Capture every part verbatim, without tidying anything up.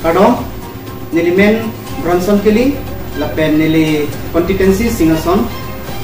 Kardom, neli men Bronson Killing, lapen neli constituency Singhason,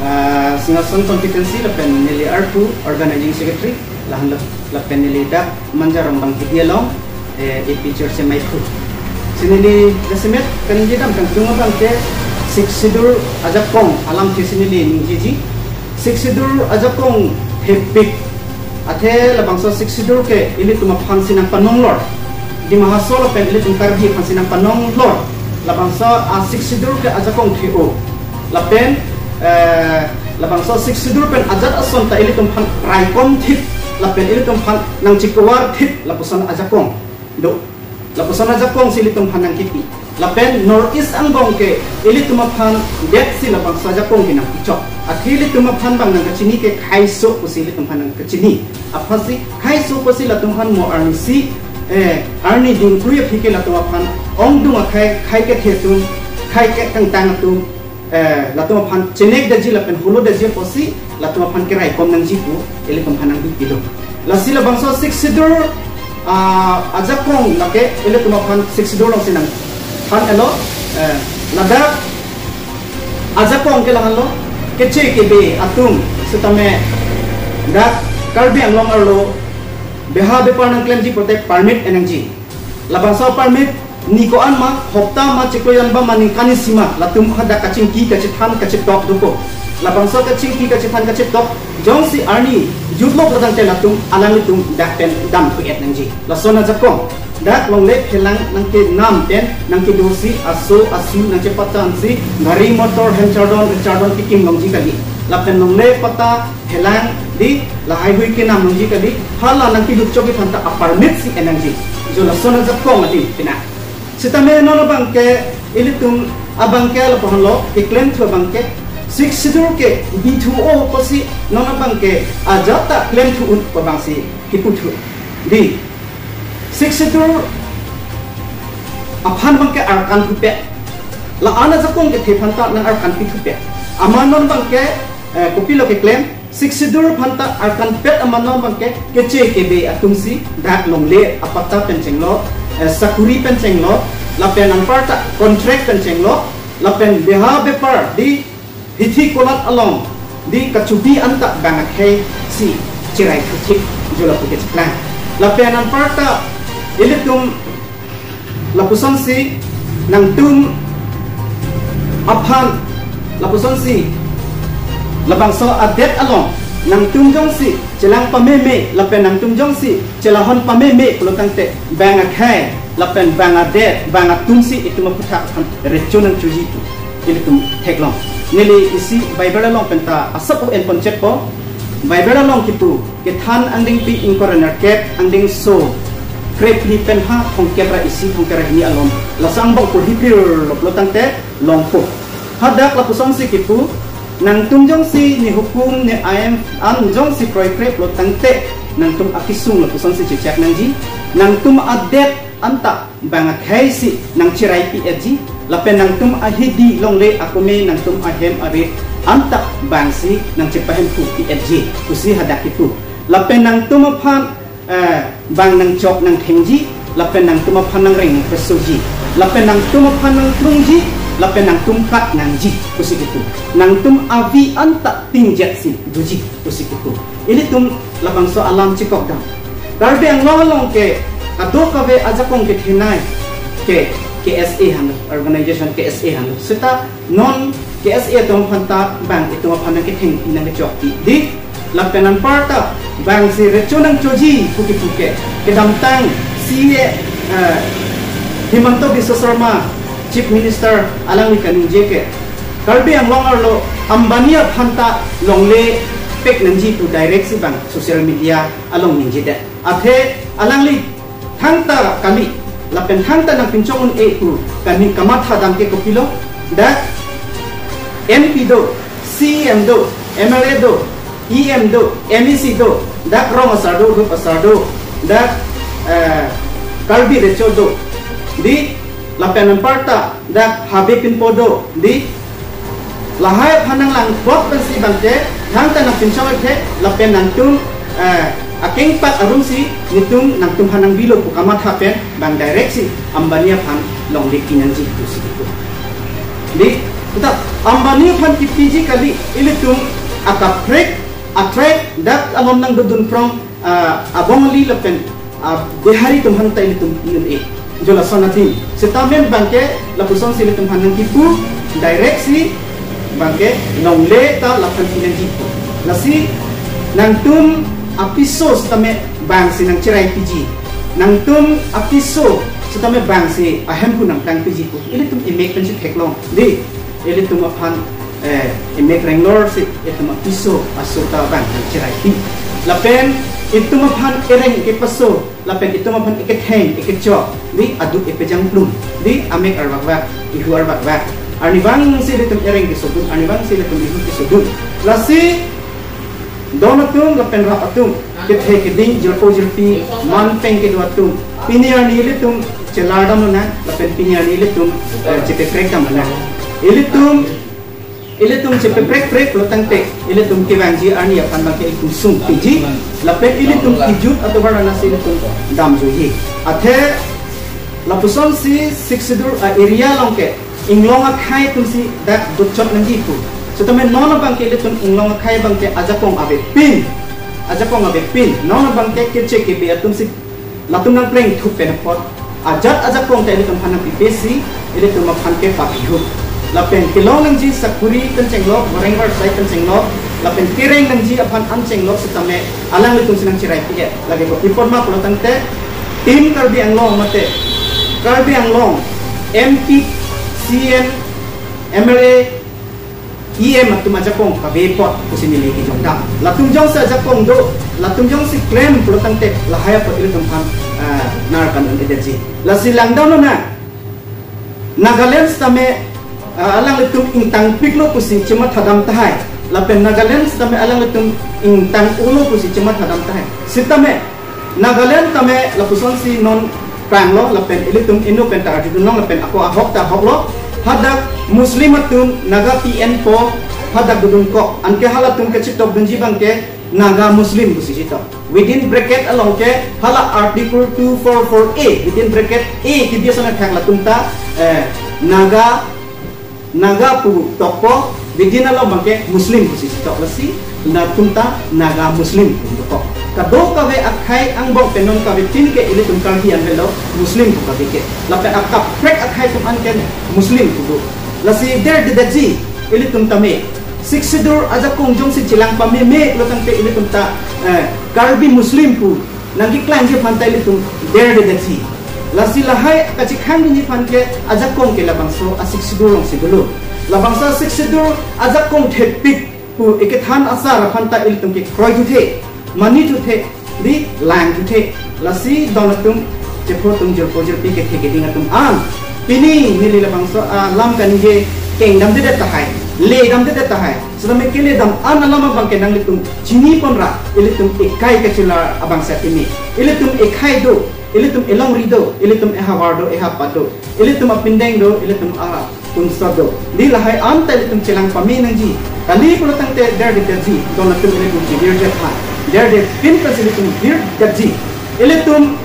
ah, Singhason constituency, lapen neli arpu organizing secretary, lahan lap-, lapen neli dak Manja Rongbang Hidi along, eh, A P Church Maiphu. Si neli jasemet kaningje dam kangtung abang ke Sixth Schedule ajakong alamthe si neli ningjeji. Sixth Schedule ajakong thepik. Athe labangso Sixth Schedule ke ilitum aphan si nangpanonglor. Dima Hasao lapen ilitum Karbi aphan si nangpanonglor. Labangso a Sixth Schedule ke ajakong the-o. Lapen, eh, labangso Sixth Schedule pen ajat ason ta ilitum aphan raikom thip. Lapen ilitum aphan nangchikovar thip. Lapuson ajakong do. Lapuson ajakong si ilitum aphan nangkipi. Lapen North East angbong ke ilitum aphan det si labangso ajakong ke nangpichok. Athe ilitum aphan bang nangkachini ke khaiso pusi ilitum aphan nangkachini. Aphansi khaiso pusi latum aphan mo arnisi, eh, arni dingklu aphi ke latum aphan ongdung akhai, khai kethe atum, khai kekangtang atum, eh, latum aphan chenek daji lapen holo daji apotsi latum aphan keraikom nangji pu ilitum aphan nangpipilo. Lasi labangso Sixth Schedule, ah, ajakong lake ilitum aphan Sixth Schedule alongsi nangphan-etlo, eh, ladak ajakong ke lahenlo, keche kebe atum setame dak Karbi Anglong arlo beha bepar nangklemji pulote permit en nangji. Labangso permit ni ko-an ma, hopta ma, chiklo anbam ma, ningkan isi ma, latum hadak kachingki kachethan kachetok dopo. Labangso kachingki kachethan kachetok jongsi arni jutlok ladang te latum alanglitum dak pen dam ku-et nangji. Lason ajakong. Dak longle phelang nangkenam pen nangkedo si aso asu nangchepachan si gari motor hem chardon chardon kekim longji kali. Lapen longle patta phelang di lahaihui kenam nangji kali, hala nangkidukchok aphan ta a-permit si en nangji. Jo lason ajakong adim pina. Setame non abang ke ilitum abang ke lapu-an lo, keklem thu abang ke Sixth Schedule ke bithu-o pusi non abang ke ajat ta klem thu-un pu abang si kipu thu. Di Sixth Schedule aphan abang ke arkan thupe. La-an ajakong kethe aphan ta nang arkan pi thupe. Amat non abang ke, eh, kopilo keklem, Sixth Schedule aphan ta arkan pet amat non abang ke keche kebe atum si dak longle apatta pen chenglo, eh, sakuri pen chenglo, lapen anparta contract pen chenglo, lapen beha bepar di hithi kolat along di kachubi anta bang akhei si cherai thuthip jo lapu kecheklang. Lapen anparta ilitum lapuson si nangtum aphan lapuson si labangso adet along nangtum jongsi chelang pameme lapen nangtum jongsi chelahon pameme pulo tangte bang akhei lapen bang adet bang atum si itum aputhak aphan recho nangchoji pu ilitum theklong. Neli isi Bible along penta asap o en ponchet po. Bible along kipu Kethan angdengpi ingkoi ra nerkep angdengso krephli pen ha thomkep ra isi thomkep ra hini along. Laso angbong porhi phirlo pulo tangte longpo. Hadak lapuson si kipu, nangtum jongsi ne hukum ne ain an jongsi kroikre pulo tangte nangtum akesung lapuson si chechak nangji, nangtum adet anta bang akhei si nangcheraipi etji, lapen nangtum ahidi longle akome nangtum ahem arit anta bang si nangchepahemphupi etji, pusi hadak kipu. Lapen nangtum aphan, eh, bang nangchok nangthengji, lapen nangtum aphan nangreng nangpesoji, lapen nangtum aphan nangtrungji, lapen nangtum kat nangji, pusi kipu. Nangtum avi anta tingjet si doji, pusi kipu. Ilitum labangso alam chekok dam. Karbi Anglong along ke kadokave ajakong kethenei ke K S A hanu, organization K S A hanu. Seta non K S A atum aphan ta bang itum aphan nangkethengpi nangkechokpi di. Lapen anparta bang si recho nangchoji puki puke. Kedamtang C E, eh, Himanta Biswa Sarma, Chief Minister, alangli kaningje ke Karbi Anglong arlo Ambani aphan ta longle pek nangji pu direct si bang social media along ningjedet. Athe alangli thangta kali, lapen thangta nangpinchong un-e pu kami kamatha dam ke kopilo, dak M P do, C E M do, M L A do, E M do, M A C do, dak rong asar do, rup asar do, dak, eh, Karbi recho do, di lapen anparta dak habe pinpo do, di lahai aphan nanglang bot pensi bangke, thangta nangpinchong ke, lapen nangtum, eh, Akengpak arumsi nelitum nangtumphan nangbilo pu kamatha pen bang direct si Ambani aphan longle pi nangji pusi kipu. Di, ta Ambani aphan kipiji kali, ilitum akaprek, atrack, dak along nangdodun prong, ah, abong ali lapen, ah, Bihari atum aphan ta ilitum pi un-e. Jo lason adim. Sitame bangke lapusonsi ilitum aphan nangkipu, direct si bangke longle ta laphan pi nangji pu. Lasi nangtum apiso sitame bangsi nangcherai piji. Nangtum apiso sitame bangsi ahemphu nangtang piji pu. Ilitum emek pensi theklong. Di, ilitum aphan, eh, emek renglor si ilitum apiso aso ta bang nangcherai pi. Lapen itum aphan ereng kepaso, lapen itum aphan eketheng, ekechok, di aduk epejang plum, di amek arvakvak, ihu arvakvak. Arnivang si ilitum ereng kesodun, arnivang si ilitum ihu kesodun. Lasi don atum lapen rap atum, kethe keding, jirpo jirpi, man peng kedo atum, pini arni ilitum chelar damnang, lapen pini arni ilitum, eh, chepeprek damnang. Ilitum ilitum chepeprekprek lo tangte, ilitum kevangji arni aphan bangke itum sung piji, lapen ilitum kijut atovar anasi ilitum damjuji. Athe lapusonsi Sixth Schedule a-area along ke inglong akhei atumsi dak dutchot nangji pu. Sitame non bangke ilitum inglong akhei bangke ajakong avepin, ajakong avepin, non bangke keche kebe atumsi latum nangpleng thup pen apot ajat ajakong ta ilitum aphan nangpipe si ilitum aphan ke papihu. Lapen kelong nangji sakuri pen chenglok, goreng varsai pen chenglok, lapen kereng nangji aphan an chenglok sitame alanglitum si nangcherai pi-et. Lake ko ipot ma pulo tangte Team Karbi Anglong mate Karbi Anglong M P, C M, M L A, E M atum ajakong kave apot pusi neli kijong dam. Latum jongsi ajakong do, latum jongsi klem pulo tangte lahai apot ilitum aphan, ah, nar kan un-edetji. Lasi langdamlo na. Nagaland sitame, ah, alanglitum ingtangpiklo pusi chematha dam tahai. Lapen Nagaland sitame alanglitum ingtang-olo pusi chematha dam tahai. Sitame Nagaland tame lapusonsi non pranglo, lapen ilitum inut pen ta arjudunlong lapen ako ahok ta ahoklo. Hadak Muslim atum Naga T N po hadak dodun kok. Anke halatum kachetokdunji bangke Naga Muslim pusi chetok. Within bracket along ke hala Article two four four A, within bracket A kebi asonthot latum ta, eh, Naga Naga pu tokpo, within along bangke Muslim pusi chetok, lasi latum ta Naga Muslim pu tokpo. Kadokave akhei angbong pen non kave tin ke ilitum Karbi an avelo Muslim pu kave ke. Lapen akaprek akhei atum an ke Muslim pu do. Lasi derdedetji ilitum tame. Sixth Schedule ajakong jongsi chelang pameme pulo tangte ilitum ta, eh, Karbi Muslim pu nangkeklangji aphan ta ilitum derdedetji. Lasi lahai kachekhangdunji aphan ke ajakong ke labangso a-Sixth Schedule alongsi dolo. Labangso a-Sixth Schedule ajakong thepik pu ekethan asar aphan ta ilitum ke kroithuthe, manithuthe, di langthuthe. Lasi don atum, chepho atum, jirpo jirpi, kethe keding atum an, pini neli labangso alam kaningje kengdamdedet tahai, ledamdedet tahai. Sitame keledam an alam abangke nanglitum chiniponra, ilitum ekai kachelar abangsa timi. Ilitum ekhei do, ilitum elongri do, ilitum ehavar do, ehapat do, ilitum apindeng do, ilitum apunsot do. Di lahai an ta ilitum chelang pame nangji. Kali pulo tangte derdedetji, don atum ilitum chivirdet ha. Derdetpin ta ilitum virdetji. Ilitum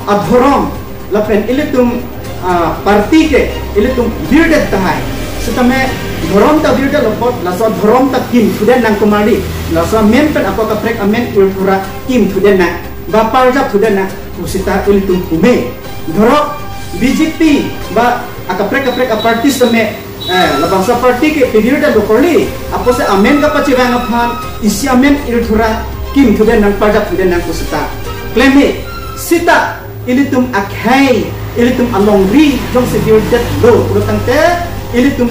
adhorom, lapen ilitum, ah, party ke ilitum virdet tahai. Sitame dhorom ta virdetlo apot, laso dhorom ta kimthudet nang komarli. Laso amen pen ako kaprek amen irthura kimthudet nang, ba parjapthudet nang, pusita ilitum pume. Dhorok B J P ba akaprek kaprek a-party sitame, eh, labangso party ke pevirdet dokor li, apotsi amen kapachevang aphan, isi amen irthura kimthudet nang, parjapthudet nang pusita kleme. Sita ilitum akhei, ilitum alongri jongsi virdetlo pulo tangte, ilitum,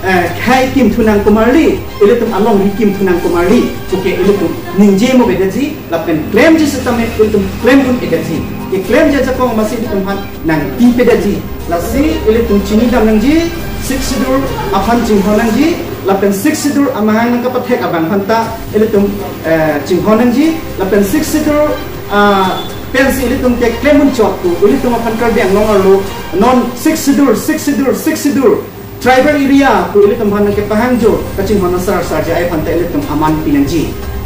eh, khei kimthu nang komarli, ilitum alongri kimthu nang komarli puke ilitum ningje mo bedetji, lapen klemji sitame ilitum klem un-edetji. Keklemji ajakong masi ilitum aphan nangpipedetji. Lasi ilitum chinidam nangji, Sixth Schedule aphan chinghon nangji, lapen Sixth Schedule amahang nangkapathek abang aphan ta ilitum, eh, chinghon nangji, lapen Sixth Schedule, ah, pensi ilitum ke klem un chot pu, ilitum aphan Karbi Anglong arlo, non Sixth Schedule, Sixth Schedule, Sixth Schedule, tribal area pu ilitum aphan nangkepahangjo, kachinghon asar asar ji ai aphan ta ilitum aman pi nangji.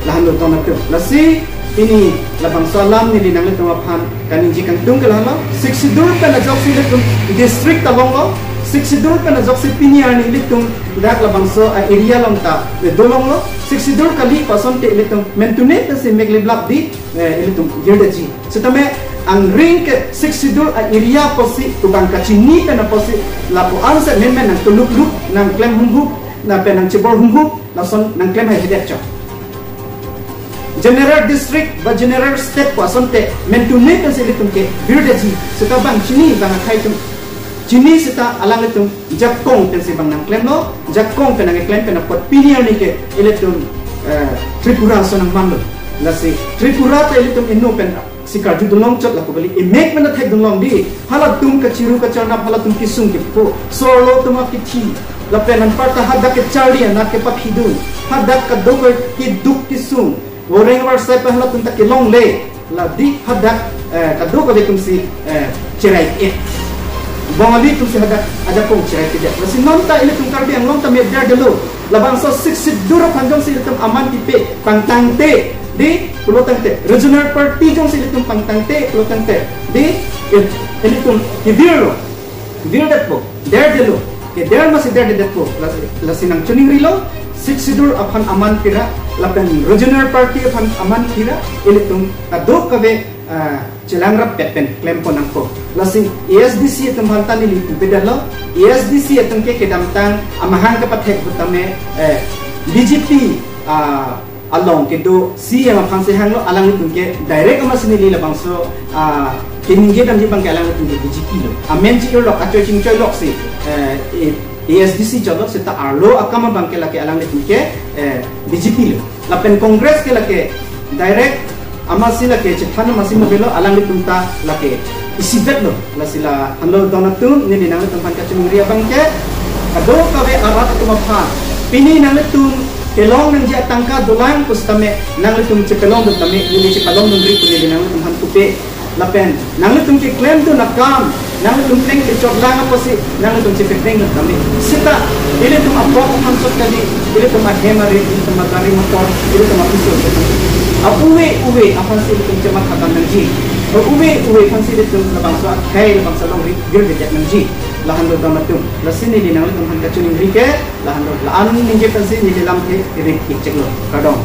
Lahenlo don atum. Lasi Pini labangso alam neli nanglitum aphan kaningje kangtung ke lahelo. Sixth Schedule pen ajoksi ilitum district ta longlo. Sixth Schedule pen ajoksi pini arni ilitum dak labangso a-area along ta dolonglo. Sixth Schedule kali pu asonte ilitum mentune pensi mek liblap di, eh, ilitum girdetji. Setame angring ke Sixth Schedule a-area apotsi tubang kachini pen apotsi lapu-an si menmen nangtulukluk, nangklem humhup, lapen nangchebor humhup, lason nangklem haihedet chot. General district ba general state pu asonte mentune pensi ilitum ke girdetji. Seta bang chini bang akhei atum chini seta alanglitum jakong pensi bang nangklemlo, jakong pen nangkeklem pen apot pini arni ke ilitum, eh, Tripura ason nangmanlo. Lasi Tripura ta ilitum inut pen si karjudunlong chot lapu kali, emek pen athekdunlong di. Halatum kachiru kacharnap, halatum kesung kepo, so-arlo atum akithi, lapen anparta hadak kecharli anat kepaphidun, hadak kadokave keduk kesung, voreng vorsai pen halatum ta kelongle, la di hadak, eh, kadokave atum si, eh, cherai-et. Bongali atum si hadak ajakong cherai-et. Lasi non ta ilitum Karbi Anglong ta me derdelo. Labangso Sixth Schedule aphan jongsi ilitum aman pipe pangtangte, di, pulo tangte, regional party jongsi ilitum pangtangte, pulo tangte, di, il-, ilitum kevirlo, virdetpo, derdelo, keder masi derdetpo, la-, lasi nangchiningrilo. Sixth Schedule aphan aman pira, lapen regional party aphan aman pira, ilitum kadokave, ah, chelang rappet pen klempon nangpo. Lasi A S D C atum aphan ta neli pupedetlo. A S D C atum ke kedamtang amahang kepathek ahut tame, eh, B J P, ah, along kedo C E M aphan si hanglo, alanglitum ke direct amatsi neli labangso, ah, keningje damji abang ke alanglitum ke B J P lo. Amen chi-irlok, achoi chingchoilok si, eh, A S D C chotlo, seta arlo akam abang ke lake alanglitum ke, eh, B J P lo. Lapen Congress ke lake direct amatsi lake chethan amatsi mobile lo, alanglitum ta lake isibetlo. Lasi la halo don atum, neli nanglitum aphan kachiningri abang ke, kadokave arat atum aphan, pini nanglitum kelong nangji atangka dolang pusitame nanglitum chepelongdun tame, neli chepalongdunri pu neli nanglitum aphan pupe. Lapen nanglitum keklemdun akam, nanglitum pleng kechoklang apotsi nanglitum chepeplengdun tame. Seta ilitum apok aphan chot kali, ilitum ahem arit, ilitum agari motor, ilitum apiso, a-uve uve aphansi ilitum chematha dam nangji. A-uve uve aphansi ilitum labangso akhei, labangso alongri girdedet nangji. La halo don atum. Lasi neli nanglitum aphan kachiningri ke, la halo, la-an ningje aphansi neli lam ke rik ikcheklo. Kardom.